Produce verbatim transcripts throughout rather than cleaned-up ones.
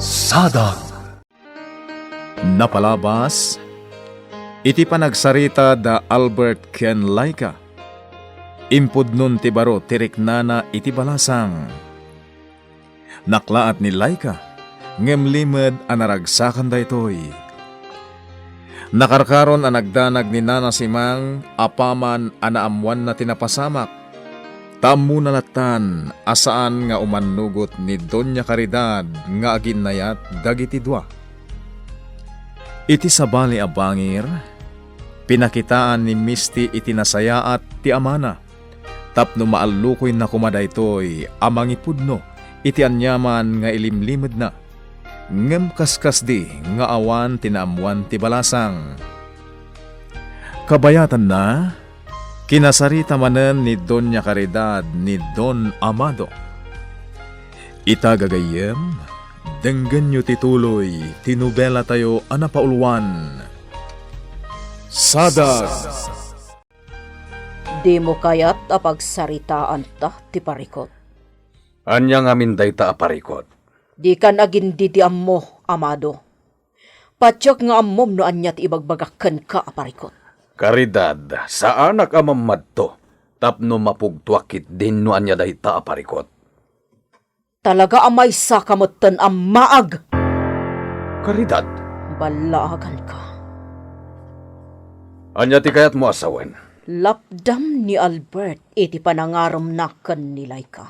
Sadang. Napalabas iti panagsarita da Albert ken Laika, impudnon ti baro ti riknana iti balasang. Naklaat ni Laika, ngem limed a naragsakan daytoy. Nakarkaron a nagdanag ni Nana Simang apaman a naammoanna ti napasamak, ta ammona lattan a saan nga umannugot ni Doña Caridad nga aginnayat dagiti dua. Iti sabali a bangir, pinakitaan ni Misty iti nasayaat ti amana tapno maallukoyna koma daytoy a mangipudno iti aniaman nga ilimlimedna, ngem kaskasdi nga awan ti naammoan ti balasang. Kabayatanna, kinasarita manen ni Doña Caridad ni Don Amado. Ita gagayyem, denggenyo ti tuloy ti nobelatayo a napauluan, Sadang. Dimo kayat a pagsaritaanta ti parikut? Ania ngamin dayta a parikut? Dikan agindidiammo, Amado. Patiek nga ammom no ania ti ibagbagak kenka a parikut. Caridad, saanak a mammadto tapno mapugtoak ketdin no ania dayta a parikut. Talaga a maysaka metten a maag. Caridad. Ballaaganka. Ania ti kayatmo a sawen? Lapdam ni Albert iti panangaremna ken ni Laika.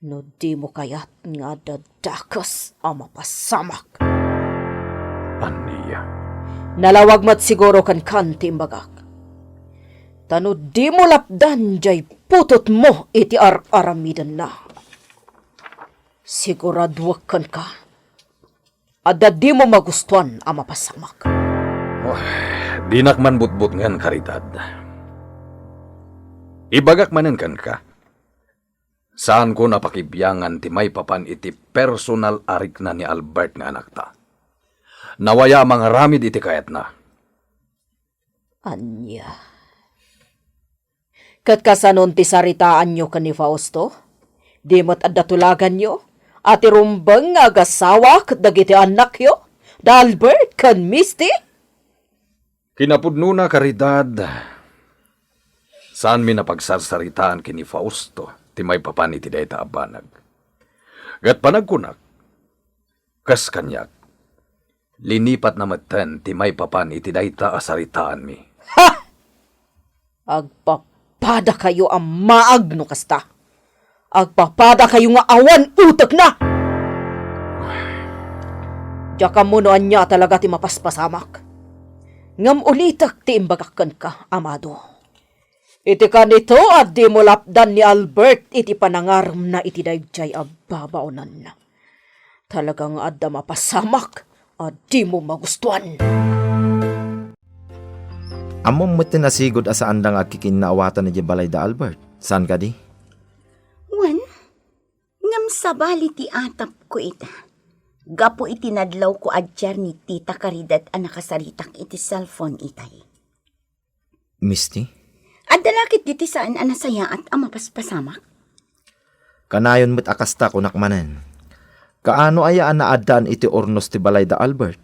No dimo kayat nga adda dakes a mapasamak. Ania? Nalawag met siguro kenkan ti imbagak. Ta no dimo lapdan jay putotmo iti ar-aramidenna, siguraduek kenka, adda dimo magustuan a mapasamak. Oh, dinak man butbutngen, Caridad. Ibagak manen kenka, saanko a pakibiangan ti maipapan iti personal a rikna ni Albert nga anakta. Nawaya a mangaramid iti kayatna. Ania? Ket kasanon ti saritaanyo ken ni Fausto? Di met adda tulaganyo a ti rumbeng nga agasawa ket dagiti annakyo, da Albert ken Misty? Kinapudnona, Caridad, saanmi a pagsarsaritaan ken ni Fausto ti maipapan iti dayta a banag. Ket panagkunak, kas kaniak, linipatna metten ti maipapan iti dayta a saritaanmi. Ha! Agpapadakayo a maag no kasta. Agpapadakayo nga awan utekna! Diak ammo no ania a talaga ti mapaspasamak. Ngem ulitek ti imbagak kenka, Amado. Iti kanito a dimo lapdan ni Albert iti panangaremna iti daydiay a babaonanna. Talaga nga adda mapasamak a dimo magustuan. Ammom met ti nasigud a saanda nga agkikinnaawatan idiay balay da Albert, saan kadi? Wen, ngem sabali ti atapko ita. Gapu iti nadlawko a diar ni Tita Caridad a nakasaritak iti cellphone itay. Misty? Adda la ketdi ti saan a nasayaat a mapaspasamak? Kanayon met a kasta, kunak manen. Kaano aya a naaddaan iti urnos ti balay da Albert?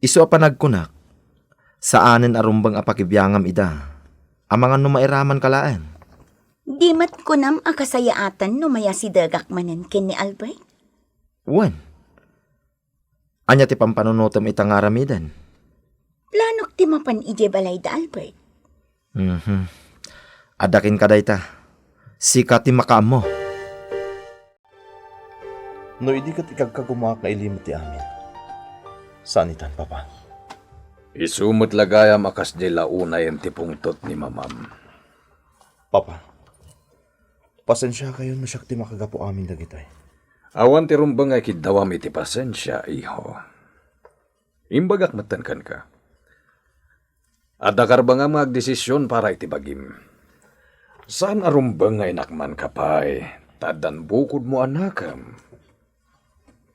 Isu a panagkunak, saanen a rumbeng a pakibiangam ida. Amangan no mairamanka laeng. Di met kunam a kasayaatan no mayasidegak manen ken ni Albert? Wen. Ania ti pampanunotem ita nga aramiden? Planok ti mapan idiay balay da Albert. Mhm. Adda kenka dayta. Sika ti makaammo. No idi ket ikagkagumaak nga ilimed ti amin, saan itan, Papa? Isu met la gayam a kasdiay la unayen ti pungtot ni Mamam. Papa, pasensiakayon no siak ti makagapu amin dagitoy. Awan ti rumbeng nga ikiddawam iti pasensia, iho. Imbagak metten kenka. Adda karbengam nga agdesision para iti bagim. Saan a rumbeng nga inakmanka pay, ta addan bukodmo a nakem.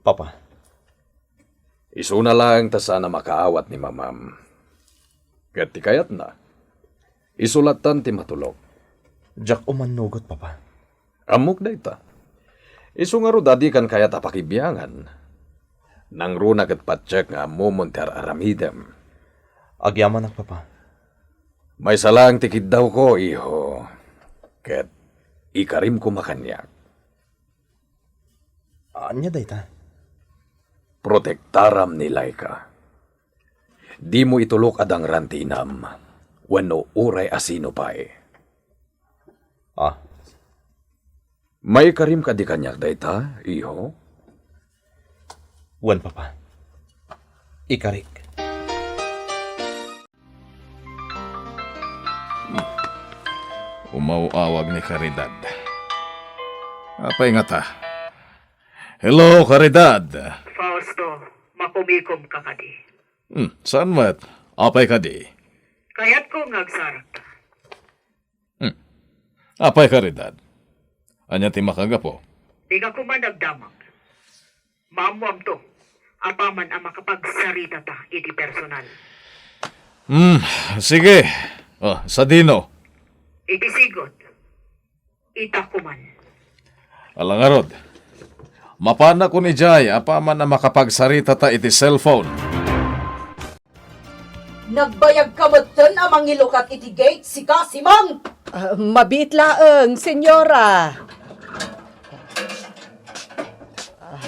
Papa. Isuna laeng ta saan a makaawat ni Mamam. Ket ti kayatna, isu lattan ti matulok. Diak umannugot, Papa. Ammok dayta. Isu ngarud a dikan kayat a pakibiangan. Nangruna ket patiek nga ammomon ti ar-aramidem. Agyamanak, Papa. Maysa laeng ti kiddawko, iho, ket ikarim koma kaniak. Ania dayta? Protektaram ni Laika. Dimo itulok a dangran ti inam wenno uray a sino pay. Ah. Maikarim kadi kaniak dayta, iho? Wen, Papa. Ikarik. Umaw-awag ni Caridad. Apay ngata? Hello, Caridad! Fausto, makumikom ka kadi? Hmm, saan met? Apay kadi? Kayatko nga agsarakta. Hmm. Apay, Caridad? Ania ti makagapu? Dika koma nagdamag. Maammoamto, apaman a makapagsaritata iti personal. Hmm, sige. Oh, sadino? Iti sigud. Ita koman. Ala ngarud. Mapanakon idiay apaman a makapagsaritata iti cellphone. Nagbayag ka metten a mangilukat iti gate, sika, Simang! Ah, mabiit laeng, senyora. Ah,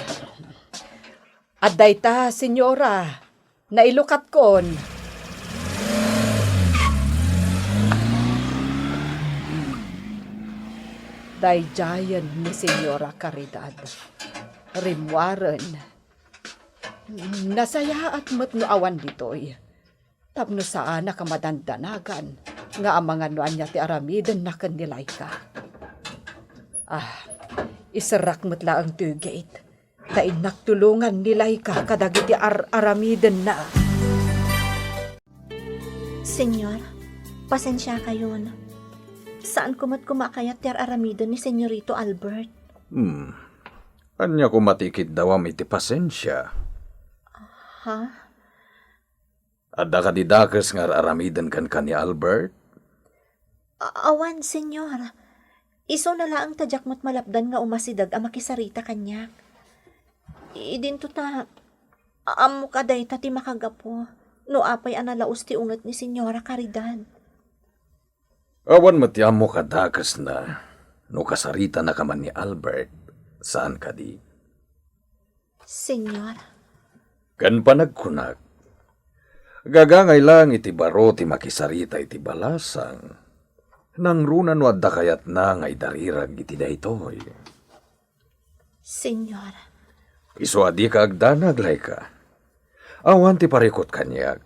adda ita, senyora. Nailukatkon. Daydiayen ni Senyora Caridad. Rimmuaren. Nasayaat met no awan ditoy. Tapno saannak a madandanagan nga amangan no ania ti aramidenna ken ni Laika. Ah, iserrak met laeng toy gate. Ta innak tulongan ni Laika kadagiti ar-aramidenna. Senyor, pasensiakayon. Saanko met koma a kayat ti ar-aramiden ni Senyorito Albert. Hmm. Ania koma ti ikiddawam iti pasensia? Ha? Adda kadi dakes nga ar-aramiden kenka ni Albert? A-, awan, Senyor. Isuna laeng ta diak met malapdan nga umasideg a makisarita kaniak. Idinto ta, a-, ammok a dayta ti makagapu no apay a nalaus ti unget ni Senyora Caridad. Awan met ti ammok a dakesna no kasaritanaka man ni Albert, saan kadi? Senyor. Ken panagkunak, gagangay laeng iti baro ti makisarita iti balasang, nangruna no adda kayatna nga idarirag iti daytoy. Senyor. Isu a dika agdanag, Laika. Awan ti parikut kaniak.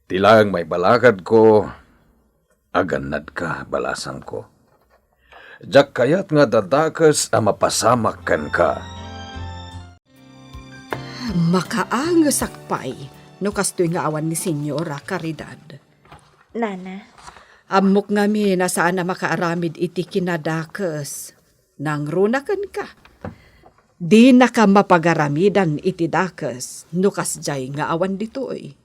Ti laeng maibalakadko, agannadka, balasangko. Diak kayat nga adda dakes a mapasamak kenka. Makaangesak pay no kastoy nga awan ni Senyora Caridad. Nana. Ammok ngamin a saan a makaaramid iti kinadakes. Nangruna kenka. Dinaka mapagaramidan iti dakes no kasdiay nga awan ditoy.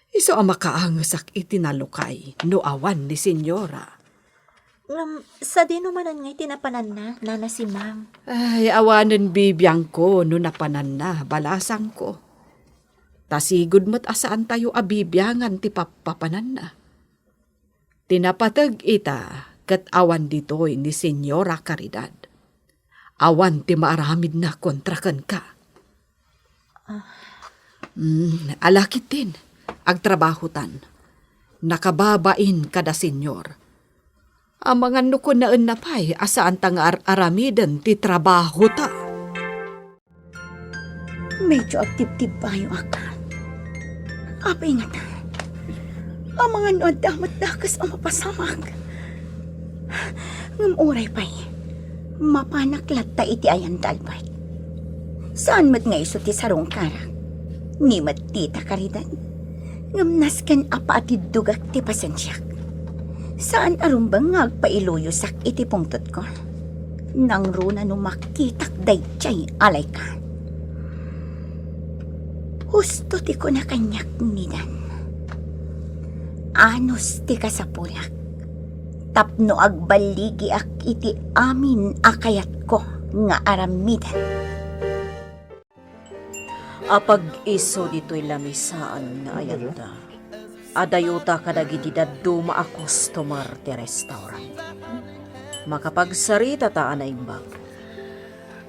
Isu a makaangesak iti nalukay no awan ni Senyora. Ngem, sadino manen ngay ti napananna, Nana Simang? Ay, awanen bibiangko no napananna, balasangko. Ta sigud met a saantayo a bibiangan ti pappapananna. Ti napateg ita ket awan ditoy ni Senyora Caridad. Awan ti maaramidna kontra kenka. Ah. Mm, ala ketdin, agtrabahotan. Nakababain kada senyor. Amangan no kunaenna pay a saanta nga ar-aramiden ti trabahota. Medyo agtibtibayo, Akan. Apay ngata, amangan no adda met dakes a mapasamak. Ngem uray pay, mapanak latta iti ayan da Albert. Saan met nga isu ti sarungkarak. Ni met dita Caridad. Ngem nasken a paatiddogak ti pasensiak. Saan a rumbeng nga agpailuyosak iti pungtotko. Nangruna no makitak daydiay a Laika. Husto ti kuna kaniak ni Dan. Anus ti kasapulak. Tapno agballigiak iti amin a kayatko. nga aramiden. Apag-isu ditoy lamisaan nga ayatda, adayota kadagiti dadduma a customer ti restaurant. Makapagsaritata a naimbag.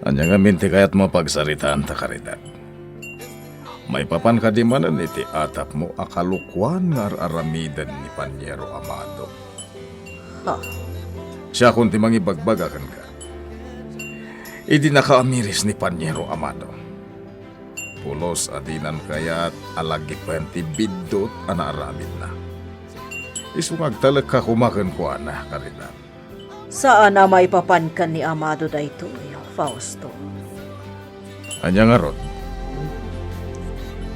Ania ngamin ti kayatmo a pagsaritaanta, Caridad? Maipapan kadi manen iti atapmo a kalokuan nga ar-aramiden ni Paniero Amado? Ha? Siakon ti mangibagbaga kenka. Idi nakaamiris ni Paniero Amado, pulos a dinan kayat a lagipen ti biddut a naaramidna. Isu nga agtalekka koma kenkuana, Caridad. Saan a maipapan ken ni Amado daytoy, Fausto. Ania ngarud?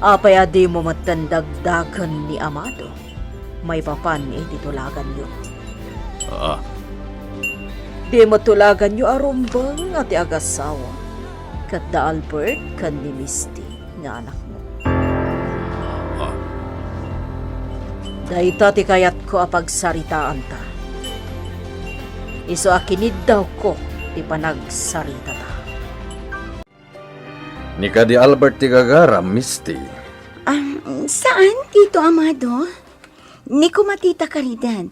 Apay a dimo metten dagdaken ni Amado maipapan iti tulaganyo? Ah. Di met tulaganyo a rumbeng a ti agasawa ket da Albert ken ni Misty nga anakmo. Ah. Dayta ti kayatko a pagsaritaanta. Isu a kiniddawko ti panagsaritata. Ni kadi Albert ti gagaram, Misty. Ah, saan, Tito Amado? Ni kumatita Caridad.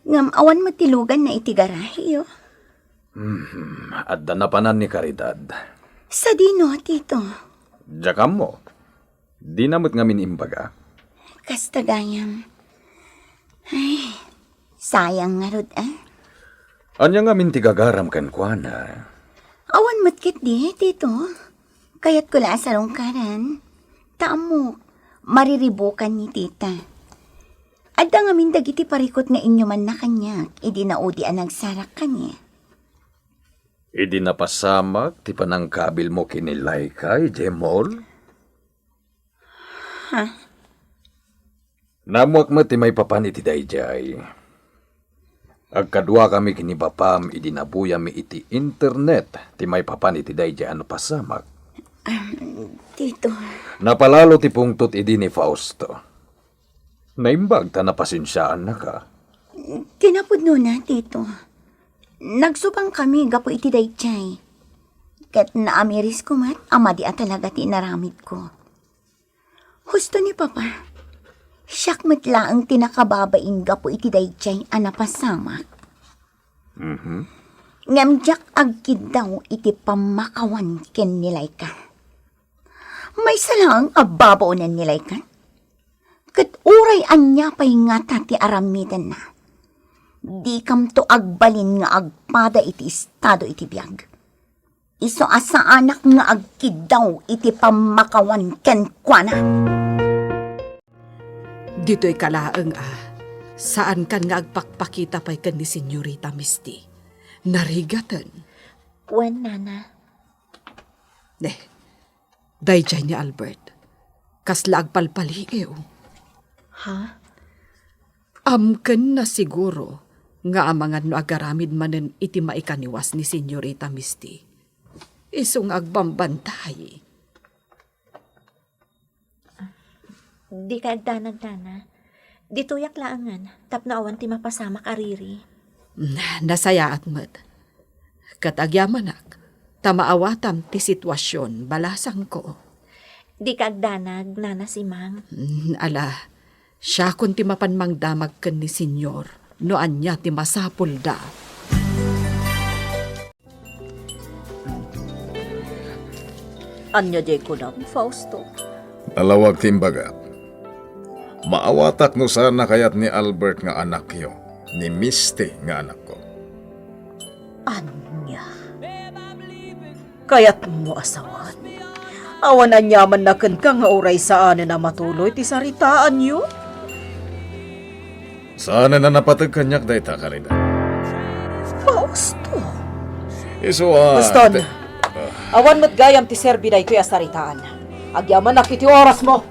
Ngem awan met ti luganna iti garaheyo. Hmm, adda napanan ni Caridad. Sadino, Tito? Diak ammo. Dina met ngamin imbaga. Kasta gayam. Ay, sayang ngarud, ah. Ania ngamin ti gagaram kenkuana? Awan met ketdi, Tito. Kayatko la a sarungkaran. Ta ammok, mariribukan ni Tita. Adda ngamin dagiti parikut nga inyumanna kaniak idi naudi a nagsarak kaniak. Idi napasamak ti panangkabilmo ken ni Laika idiay mall? Ha? Naammoak met ti maipapan iti daydiay. Agkaduakami ken ni Bapam idi nabuyammi iti internet ti maipapan iti daydiay a napasamak. Ah, Tito. Napalalo ti pungtot idi ni Fausto. Naimbag ta napasensiaannaka. Kinapudnona, Tito. Nagsubangkami gapu iti daydiay. Ket naamirisko met a madi a talaga ti inaramidko. Husto ni Papa, siak met laeng ti nakababain gapu iti daydiay a napasamak. Mhm. Ngem diak agkiddaw iti pammakawan ken ni Laika. Maysa laeng a babaonen ni Laika. Ket uray ania pay ngata ti aramidenna, dikamto agbalin nga agpada iti estado iti biag. Isu a saanak nga agkiddaw iti pammakawan kenkuana. Ditoyka laeng a, saankan nga agpakpakita pay ken ni Senyorita Misty. Narigaten. Wen, Nana. Ne, daydiay ni Albert. Kasla agpalpaliiw. Ha? Amkenna siguro nga amangan no agaramid manen iti maikaniwas ni Senyorita Misty. Isu nga agbambantay. Dika agdanag, Nana. Ditoyak laengen tapno awan ti mapasamak a riri. Nasayaat met. Ket agyamanak, ta maawatam ti situasion, balasangko. Dika agdanag, Nana Simang. Mm, ala, siakon ti mapan mangdamag ken ni Senyor no ania ti masapulda. Ania diay kunam, Fausto? Nalawag ti imbagak. Maawatak no saan a kayat ni Albert nga anakyo, ni Misty nga anakko. Ania? Kayatmo a sawen? Awan aniamanna kenka nga uray saanen a matuloy ti saritaanyo? Saanen a napateg kaniak dayta, Caridad. Fausto! Isu a... Baston! Awan met gayam ti serbi daytoy a saritaan. Agyamanak iti orasmo!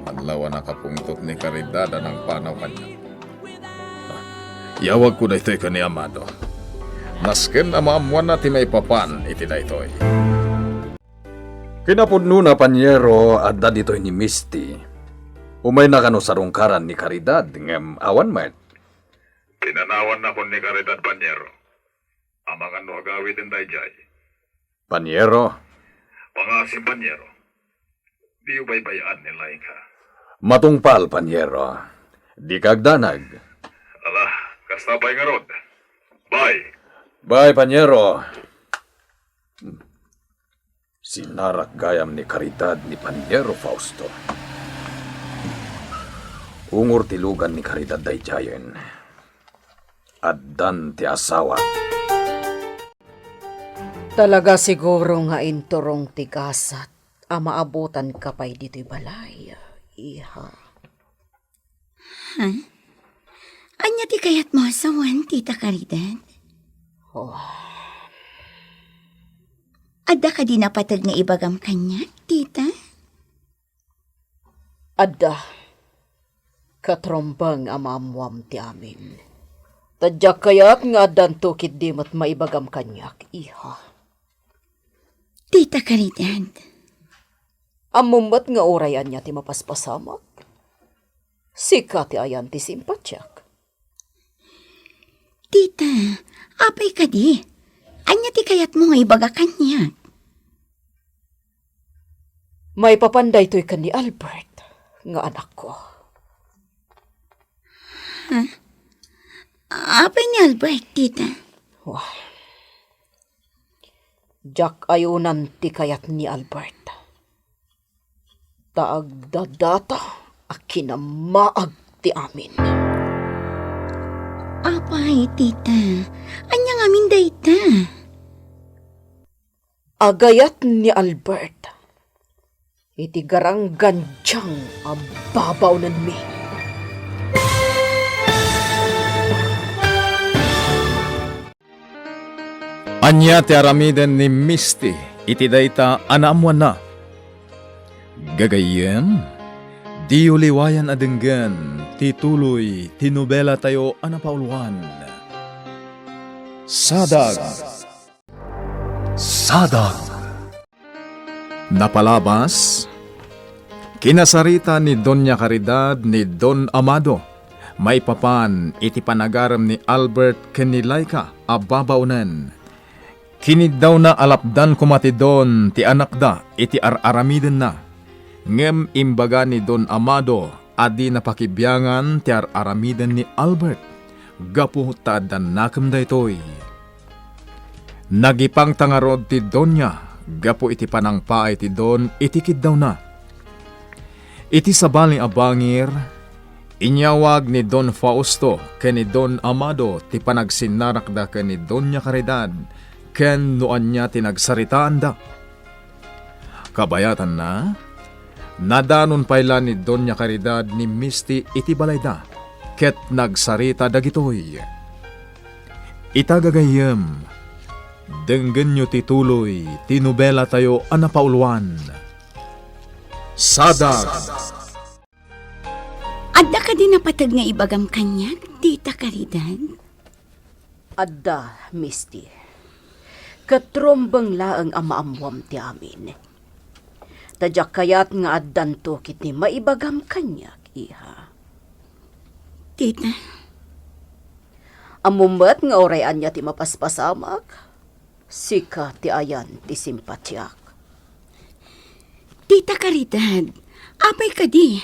Adlaw a nakapungtot ni Caridad a nangpanaw kaniak. Iyawagko daytoy ken ni Amado. Nasken a maammoanna ti maipapan iti daytoy. Kinapudnona, Paniero, adda ditoy ni Misty. Umayna kano sarungkaran ni Caridad, ngem awan met. Pinanawannakon ni Caridad, Paniero. Amangan no agawiden daydiay. Panyero. Pangasim, Panyero. Diyo baybay-an ni Laika. Matungpal, Panyero. Dika agdanag. Ala, kasta pay ngarud. Bye. Bye, Panyero. Sinarak gayam ni Caridad ni Panyero Fausto. Ungor ti lugan ni Caridad daydiayen. Addan ti asawa. Talaga siguro nga inturong ti gasat a maabutanka pay ditoy balay, iha. Ha? Ania ti kayatmo a sawen, Tita Caridad? Oh. Adda kadi napateg nga ibagam kaniak, Tita? Adda. Ket rumbeng a maammuam ti amin. Ta diak kayat nga addanto ketdi met maibagam kaniak, iha. Tita Caridad. Ammom met nga uray ania ti mapaspasamak? Sika ti ayan ti simpatiak. Tita, apay kadi? Ania ti kayatmo nga ibaga kaniak? Maipapan daytoy ken ni Albert nga anakko. Ha? Apay ni Albert, Tita? Wah. Diak ayunan ti kayat ni Albert. Ta agdadata a kinammaag ti amin. Apay, Tita? Ania ngamin dayta? Agayat ni Albert iti garanggandiang a babaonenmi. Ania ti aramiden ni Misty iti dayta a naammoanna? Gagayyem, diyo liwayan a denggen ti tuloy ti nobelatayo a napauluan, Sadag. Sadag. Napalabas, kinasarita ni Doña Caridad ni Don Amado maipapan iti panagarem ni Albert ken ni Laika a babaonen. Kiniddawna a lapdan koma ti Don ti anakda iti ar-aramidenna, ngem imbaga ni Don Amado a dina pakibiangan ti ar-aramiden ni Albert gapu ta adda nakem daytoy. Nagipangta ngarud ti Doña gapu iti panangpaay ti Don iti kiddawna. Iti sabali a bangir, inyawag ni Don Fausto ken ni Don Amado ti panagsinnarakda ken ni Doña Caridad ken no ania ti nagsaritaanda. Kabayatanna, nadanon pay la ni Doña Caridad ni Misty iti balayda ket nagsarita dagitoy. Ita gagayyem, denggenyo ti tuloy ti nobelatayo a napauluan, Sadag. Adda kadi napateg nga ibagam kaniak, Tita Caridad? Adda, Misty. Ket rumbeng laeng a maammuam ti amin. Ta diak kayat nga addanto ketdi maibagam kaniak, iha. Tita. Ammom met nga uray ania ti mapaspasamak, sika ti ayan ti simpatiak. Tita Caridad, apay kadi?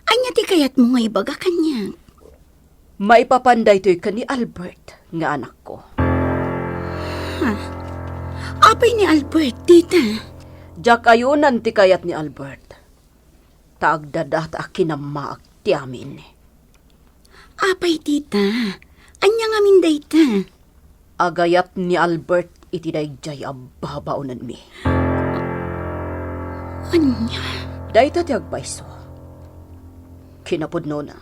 Ania ti kayatmo nga ibaga kaniak? Maipapan daytoy ken ni Albert nga anakko. Ha? Apay ni Albert, tita? Diak ayunan ti kayat ni Albert. Ta agdadata a kinammaak ti amin. Apay, tita? Ania ngamin dayta? Agayat ni Albert iti daydiay a babaonenmi. Ania? Dayta ti agpayso. Kinapudnona,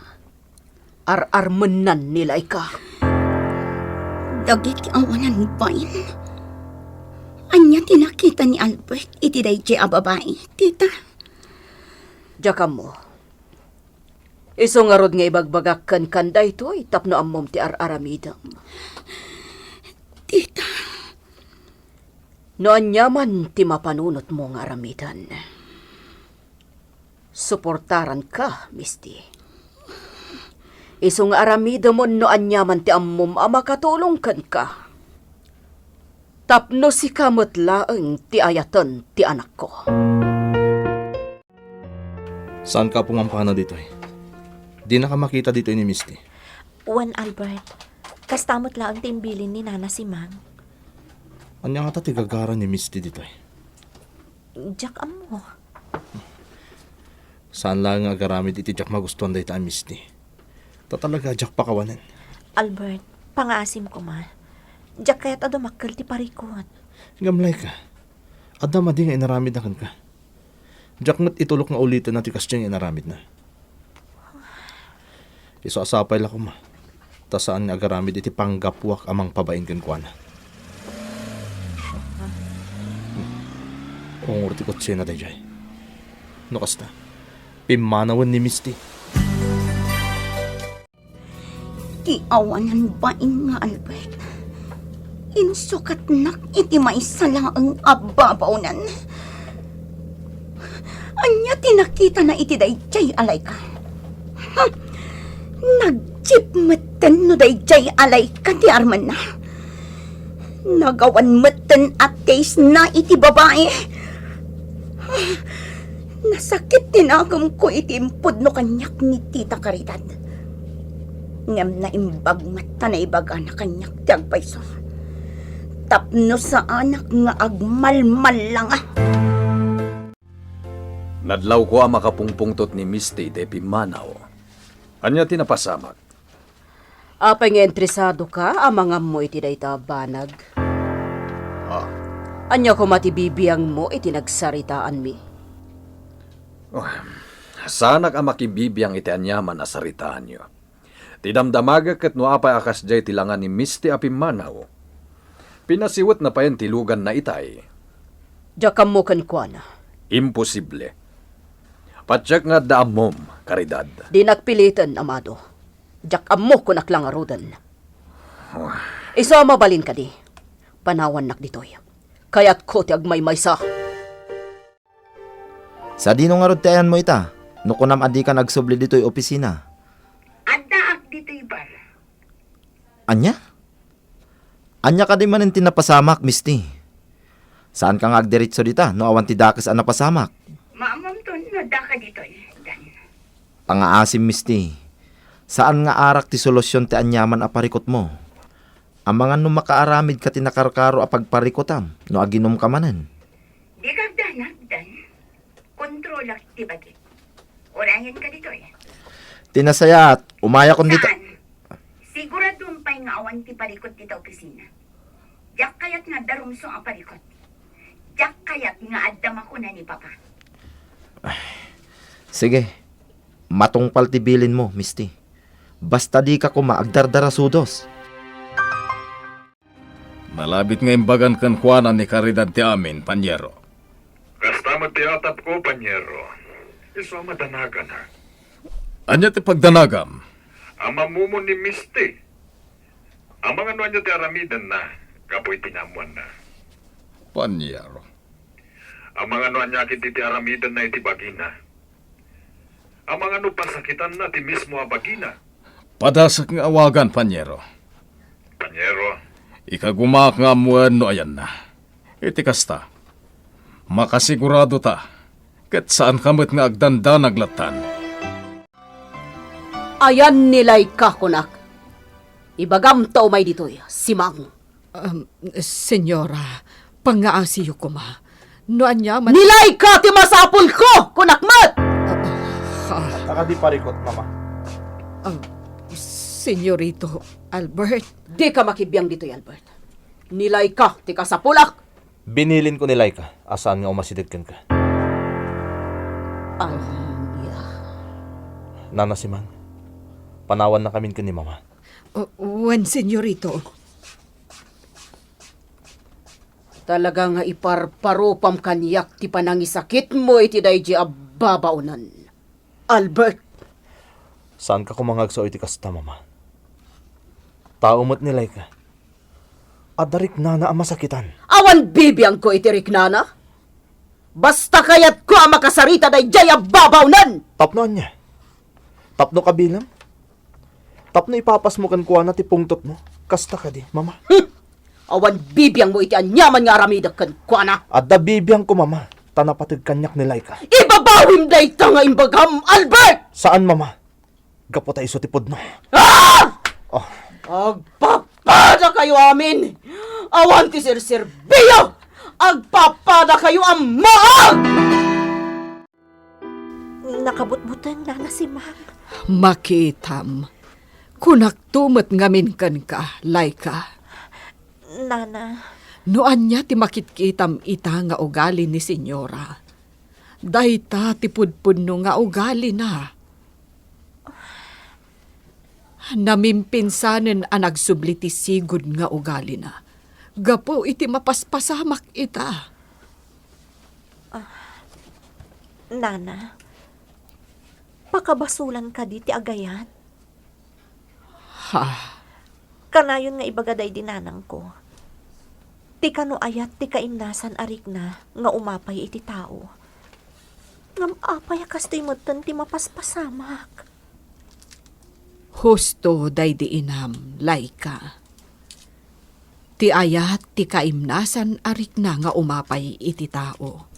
ar-armennan ni Laika. Dagiti awanan bain. Ania ti nakita ni Albert iti daydiay a babai, tita? Diak ammo. Isu ngarud nga ibagbagak kenkan daytoy tapno ammom ti ar-aramidem. Tita. No aniaman ti mapanunotmo nga aramiden, suportaranka, Misty. Isu nga aramidemon no aniaman ti ammom a makatulong kenka. Tapno sika met laeng ti ayaten ti anakko. Saanka a pumampana ditoy. Dinaka makita ditoy ni Misty. Wen, Albert. Kasta met laeng ti imbilin ni Nana Simang. Ania ngata ti gagara ni Misty ditoy? Diak ammo. Saan laeng nga agaramid iti diak magustuan dayta a Misty. Ta talaga, diak pakawanen. Albert, pangaasim koma. Diak kayat a dumakkel ti parikut. Gamlayka. Adda madi nga inaramidna kenka. Diak met itulok nga ulitenna ti kasdiay nga inaramidna. Isu a sapay la koma, ta saan nga agaramid iti panggapuak a mangpabain kenkuana. Ungor ti kotsena daydiay. No kasta, pimmanawen ni Misty. Ti awanan bain nga Albert, insukatnak iti maysa laeng a babaonan. Ania ti nakitana iti daydiay a layka? Hm! Nagjeep metten no daydiay a layka ti armenna. Nagawan metten a taste na iti babai. Nasakit ti nakemko iti impudno kaniak ni Tita Caridad. Ngem naimbag met ta naibagana kaniak ti agpayso. Tapno saanak nga agmalmallanga. Nadlawko a makapungpungtot ni Misty iti pimmanaw. Ania ti napasamak? Apay nga interesadoka a mangammo iti dayta a banag? Ah. Ania koma ti bibiangmo iti nagsaritaanmi? Oh, saanak a makibibiang iti aniaman a saritaanyo. Ti damdamagek ket no apay a kasdiay ti langa ni Misty a pimmanaw. Pinasiwetna payen ti luganna itay. Diak ammo kenkuana. Imposible. Patiek nga adda ammom, Caridad. Dinak piliten, amado. Diak ammo, kunak la ngaruden. Isu a mabalin kadi, panawannak ditoy. Kayatko ti agmaymaysa. Sadino ngarud ti ayanmo ita, no kunam a dikan agsubli ditoy opisina? Addaak ditoy bar. Ania? Ania kadi manen ti napasamak, Misty? Saanka nga agdiretso dita no awan ti dakes a napasamak? Maammoamton no addaka ditoy, Dan. Pangaasim, Misty. Saan nga arak ti solusion ti aniaman a parikutmo. Amangan no makaaramidka ti nakarkaro a pagparikutam no aginumka manen. Dika agdanag, Dan. Kontrolak ti bagik. Urayenka ditoy. Ti nasayaat, umayakon dita. Saan? Siguradom pay nga awan ti parikut dita opisina. Diak kayat nga adda rumsong a parikut. Diak kayat nga adda makuna ni Papa. Ay, sige. Matungpal ti bilinmo, Misty. Basta dika koma agdardarasudos. Nalabit nga imbagan kenkuana ni Caridad ti amin, Panyero. Kasta met ti atapko, Panyero. Isu a madanagana. Ania ti pagdanagam? Amamumon ni Misty. Amangan no ania ti aramidenna gapu iti naammoanna. Panyero. Amangan no ania ketdi ti aramidenna iti bagina. Amangan no pasakitanna ti mismo a bagina. Padasek nga awagan, Panyero. Panyero. Ikagumaak nga ammoen no ayanna. Iti kasta, makasigurado ta, ket saanka met nga agdandanag lattan. Ayan ni Laika, kunak. Ibagam ta umay ditoy, Simang. Um, Senyora, pangngaasiyo koma. No ania man— Ni Laika ti masapulko, kunak met! Ah, ah, ah. Nakadi parikot, Mama. Um, Senyorito Albert. Dika makibiang ditoy, Albert. Ni Laika ti kasapulak. Binilinko ni Laika a saan nga umasideg kenka. Ania? Nana Simang, panawannakamin ken ni Mama. Uh, wen, Senyorito. Talaga nga iparparupam kaniak ti panangisakitmo iti daydi a babaonen, Albert. Saanka koma nga agsao iti kasta, Mama. Tao met ni Laika. Adda riknana a masakitan. Awan bibiangko iti riknana. Basta kayatko a makasarita daydiay a babaonen. Tapno ania? Tapno kabilam? Tapno ipapasmo kenkuana ti pungtotmo? Kasta kadi, Mama? Hmm. Awan bibiangmo iti aniaman nga aramidek kenkuana. Adda bibiangko, Mama, ta napateg kaniak ni Laika. Ibabawim dayta nga imbagam, Albert! Saan, Mama. Gapu ta isu ti pudno. Ah! Oh. Agpapadakayo amin! Awan ti serserbio! Agpapadakayo a maag! Nakabutbuteng, Nana Simang. Makitam. Kunakto met ngamin kenka, Laika. Nana. No ania ti makitkitam ita nga ugali ni Senyora, dayta ti pudpudno nga ugalina. Namimpinsanen a nagsubli ti sigud nga ugalina gapu iti mapaspasamak ita. Ah, Nana, pakabasolan kadi ti agayat? Ha? Kanayon nga ibaga daydi nanangko, ti kano ayat ti kaimnasan a rikna nga umapay iti tao. Ngem apay a kastoy metten ti mapaspasamak? Husto daydi inam, Laika. Ti ayat ti kaimnasan a rikna nga umapay iti tao.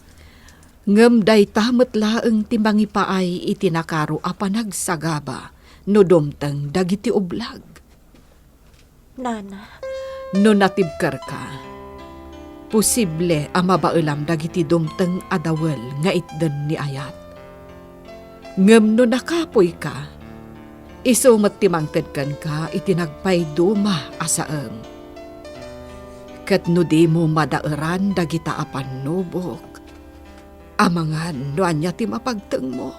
Ngem dayta met laeng ti mangipaay iti nakaro a panagsagaba no dumteng dagiti ublag. Nana. No natibkerka, posible a mabaelam dagiti dumteng a dawel nga itden ni ayat. Ngem no nakapoyka, isu met ti mangted kenka iti nagpayduma a saem. Ket no dimo madaeran dagita a pannubok, amangan no ania ti mapagtengmo.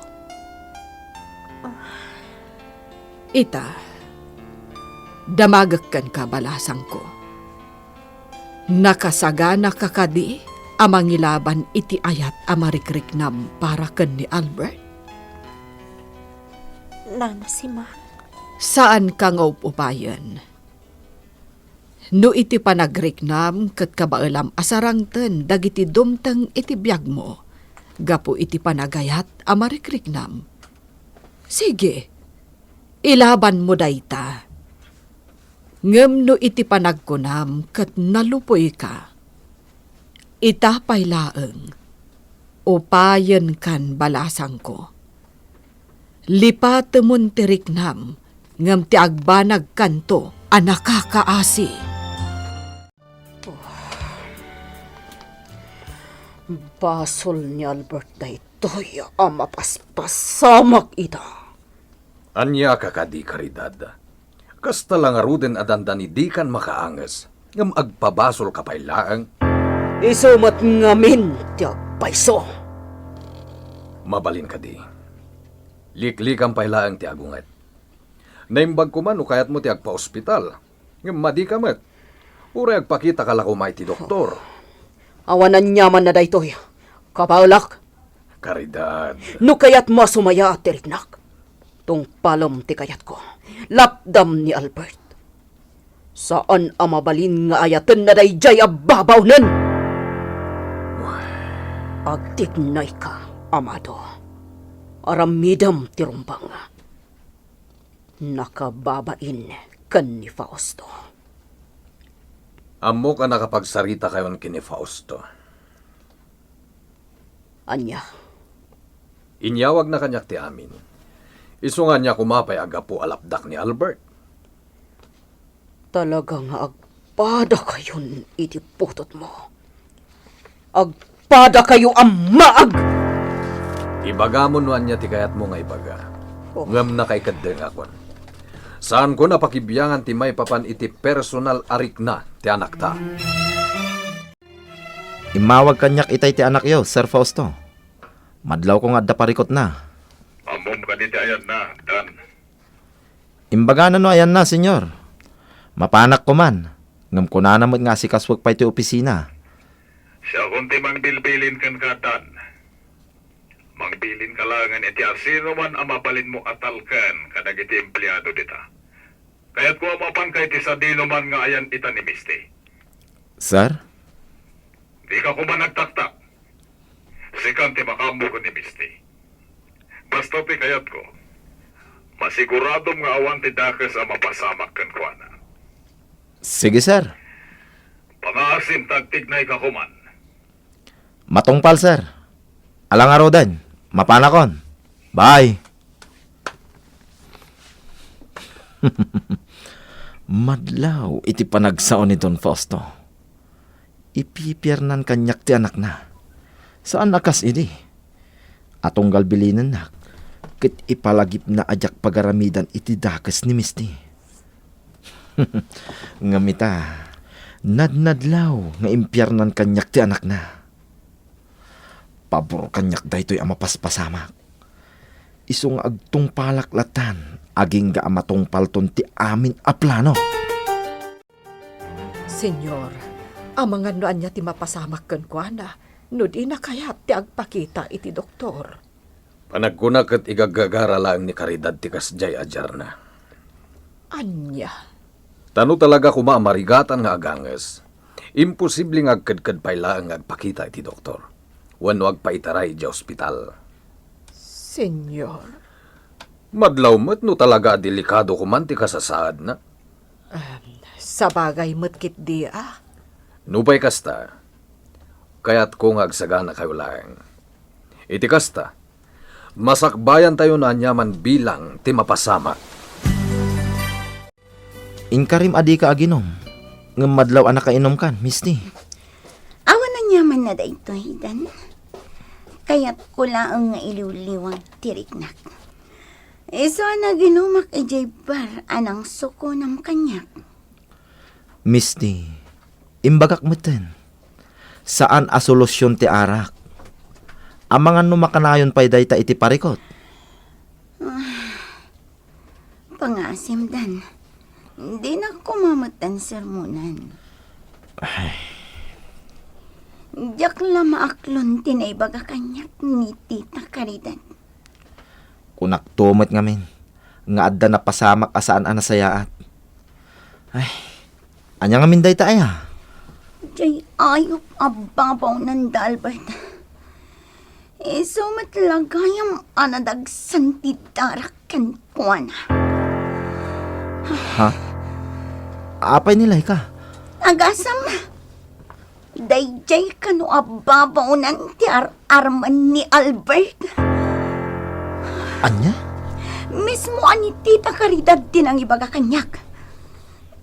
Ita, damagek kenka, balasangko. Nakasaganaka kadi a mangilaban iti ayat a marikriknam para ken ni Albert? Nana Simang. Saanka nga up-upayen. No iti panagriknam ket kabaelam a sarangten dagiti dumteng iti biagmo gapu iti panagayat a marikriknam, sige, ilabanmo dayta. Ngem no iti panagkunam ket nalupoyka, ita pay laeng, upayenkan, balasangko. Lipatemon ti riknam, ngem ti agbanagkanto a nakakaasi. Basol ni Albert daytoy a mapaspasamak ita. Ania ka kadi, Caridad? Kasta la ngaruden a dandani dikan makaanges, ngem agpabasolka pay laeng? Isu met ngamin ti agpayso. Mabalin kadi. Liklikan pay laeng ti agunget. Naimbag koma no kayatmo ti agpaospital, ngem madika met. Uray agpakitaka la koma iti doktor. Awan aniamanna daytoy. Kabaelak. Caridad. No kayatmo a sumayaat ti riknak, tungpalem ti kayatko. Lapdam ni Albert. Saan a mabalin nga ayatenna daydiay a babaonen. Agtignayka, amado. Aramidem ti rumbeng. Nakababain ken ni Fausto. Ammok a nakapagsaritakayon ken ni Fausto. Ania? Inyawagna kaniak ti amin. Isu nga ania koma pay a gapu a lapdak ni Albert? Talaga nga agpadakayon iti putotmo. Agpadakayo a maag! Ibagam no ania ti kayatmo nga ibaga. Oh. Ngem nakaikeddengakon. Saanko a pakibiangan ti maipapan iti personal a rikna ti anakta. Immawag kaniak itay ti anakyo, Sir Fausto. Madlawko nga adda parikutna. Ammom kadi ti ayanna, Dan? Imbagana no ayanna, Señor. Mapanak koman, ngem kunana met nga asikasuek pay ti opisina. Siakon ti mangbilbilin kenka, Dan. Mangbilinka laengen iti asinoman a mabalinmo a talken kadagiti empleado dita. Kayatko a mapanka iti sadinoman nga ayan ita ni Misty. Sir? Dika koma nagtaktak. Sikan ti makaammo ken ni Misty. Basta ti kayatko, masiguradom nga awan ti dakes a mapasamak kenkuana. Sige, sir. Pangaasim ta agtignay ka koman. Matungpal, sir. Ala ngaruden, mapanakon. Bye. Madlaw iti panagsao ni Don Fausto. Ipipiarnan kaniak ti anakna. Saan a kas idi a tunggal bilinennak ket ipalagipna a diak pagaramidan iti dakes ni Misty. Ngem ita, nadnadlaw nga impiarnan kaniak ti anakna. Pabor kaniak daytoy a mapaspasamak. Isu nga agtungpalak lattan, agingga a matungpalton ti amin a plano. Señor, amangan no ania ti mapasamak kenkuana, no dina kayat ti agpakita iti doktor. Panagkuna ket igaggagara laeng ni Caridad ti kasdiay a diarna. Ania? Ta no talaga koma a marigatan nga aganges, imposible nga agkedked pay laeng nga agpakita iti doktor wenno agpaitaray idiay ospital. Señor. Madlaw met no talaga a delikado koman ti kasasaadna. Em, sabagay met ketdi a. Nupay kasta, kayatko nga agsaganakayo laeng. Iti kasta, masakbayantayo no aniaman bilang ti mapasamak. Inkarim a dika aginum, ngem madlaw a nakainumkan, Misty. Awan aniaman na daytoy, Dan. Kayatko laeng nga iliwliwag ti riknak. Isu a naginumak idiay bar a nangsukonam kaniak. Misty, imbagak metten, saan a solusyon ti arak. Amangan no makanayon pay dayta iti parikut. Pangaasim, Dan. Dinak koma metten sermonan. Ay. Diak la maaklon ti naibaga kaniak ni Tita Caridad. Kunakto met ngamin nga adda napasamak a saan a nasayaat. Ay, ania ngamin dayta aya? Diay ayup a babawnan da, Albert. Isu met la gayam a nadagsen ti darak kenkuana. Ha? Apay ni Laika? Agasam. Daydiay kano a babawnan ti ar-armen ni Albert. Ania? Mismo a ni Tita Caridad ti nangibaga kaniak.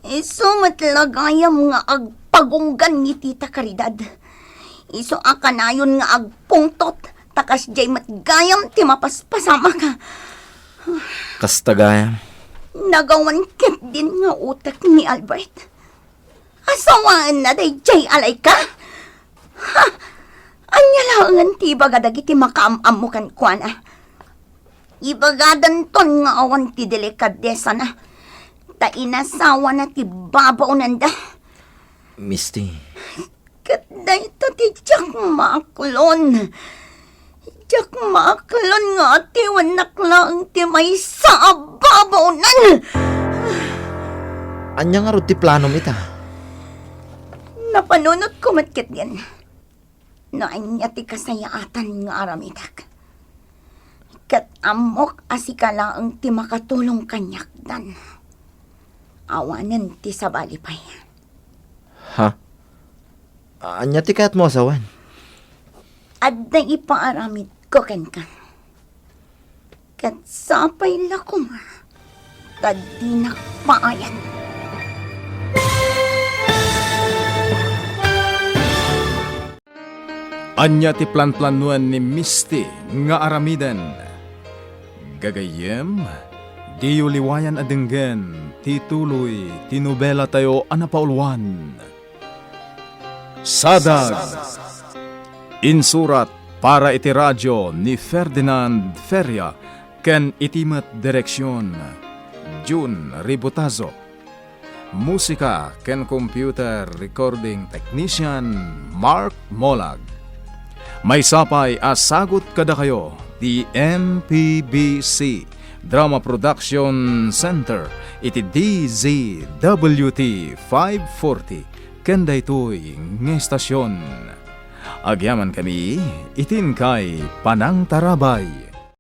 Isu met la gayam nga agpagunggan ni Tita Caridad. Isu a kanayon nga agpungtot, ta kasdiay met gayam ti mapaspasamak. Kasta gayam. Nagawan ketdin nga utek ni Albert. Asawaenna daydiay a Laika? Ha? Ania laengen ti ibaga dagiti makaam-ammo kenkuana? Ibagadanton nga awan ti delikadesana, ta inasawana ti babawnanda. Misty. Ket dayta ti diak maaklon. Diak maaklon nga atiwennak laeng ti maysa a babawnan. Ania ngarud ti planom ita? Napanunotko met ketdin no ania ti kasayaatan nga aramidek. Ket ammok a sika laeng ti makatulong kaniak, Dan. Awanen ti sabali pay. Ha? Ania ti kayatmo a sawen? Adda ipaaramidko kenka. Ket sapay la koma ta dinak paayan. Ania ti planplanoen ni Misty nga aramiden? Gagayyem, diyo liwayan a denggen ti tuloy ti nobelatayo a napauluan, Sadag. Insurat para iti radio ni Ferdinand Feria ken iti met direksion, Jun Ributazo. Musika ken computer recording technician, Mark Molag. Maysa pay a sagut kadakayo ti M P B C Drama Production Center iti D Z W T five forty ken daytoy nga estasion. Agyamankami iti inkay panangtarabay.